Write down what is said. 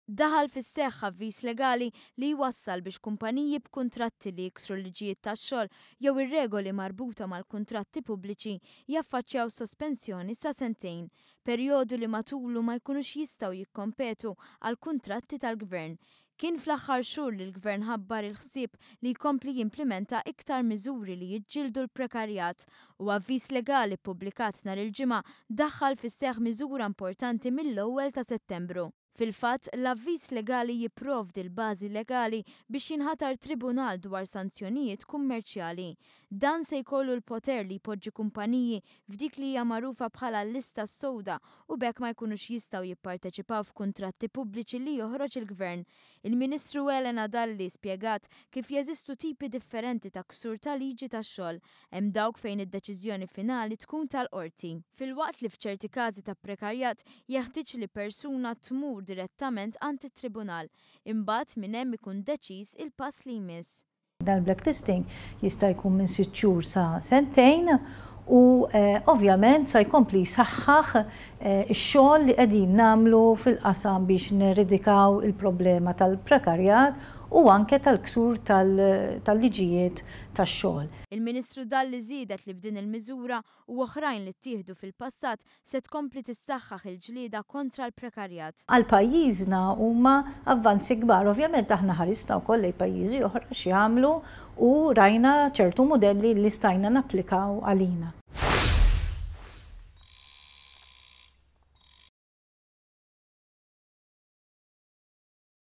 Daħal fis-seħħ avviż legali li jwassal biex kumpaniji b'kuntratti li jiksru l-liġijiet tax-xogħol jew ir-regoli marbuta mal-kuntratti pubbliċi jaffaċċjaw sospensjoni sa sentejn, perjodu li matulu ma jkunux jistgħu jikkompetu għal kuntratti tal-Gvern. Kien fl-aħħar xhur li l-Gvern ħabbar il-ħsieb li jkompli jimplimenta iktar miżuri li jiġġieldu l-prekarjat u avviż legali ppubblikat nhar il-Ġimgħa daħħal fis-seħħ miżura importanti mill-ewwel ta' Settembru. Fil-fatt, l-avviż legali jipprovdi l-bażi legali biex jinħatar tribunal dwar sanzjonijiet kummerċjali. Dan se jkollu l-poter li jpoġġi kumpaniji f'dik li hija magħrufa bħala l-lista s-sewda u b'hekk ma jkunux jistgħu jipparteċipaw f'kuntratti pubbliċi li joħroġ il-Gvern. Il-Ministru Elena Dalli spjegat kif jeżistu tipi differenti ta' ksur ta' liġi tax-xogħol. Hemm dawk fejn id-deċiżjoni finali tkun tal-qorti. Filwaqt li f'ċerti każi ta' prekarjat jeħtieġ li persuna tmur direttament għand it-tribunal. Imbagħad minn hemm ikun deċiż il-pass li jmiss. Dan il-blacklisting jista' jkun minn sitt xhur sa sentejn u ovvjament sa jkompli jsaħħaħ ix-xogħol li qegħdin nagħmlu fil-qasam biex neredikaw il-problema tal-prekarjat u anke tal-ksur tal-liġijiet tax-xogħol. Il-Ministru Dalli żiedet li b'din il-miżura u oħrajn li ttieħdu fil-passat se tkompli tissaħħaħ il-ġlieda kontra l-prekarjat. Għal pajjiżna huma avvanzi kbar. Ovvjament aħna ħarisna wkoll lejn pajjiżi oħra x'jagħmlu u rajna ċertu mudelli li stajna napplikaw għalina.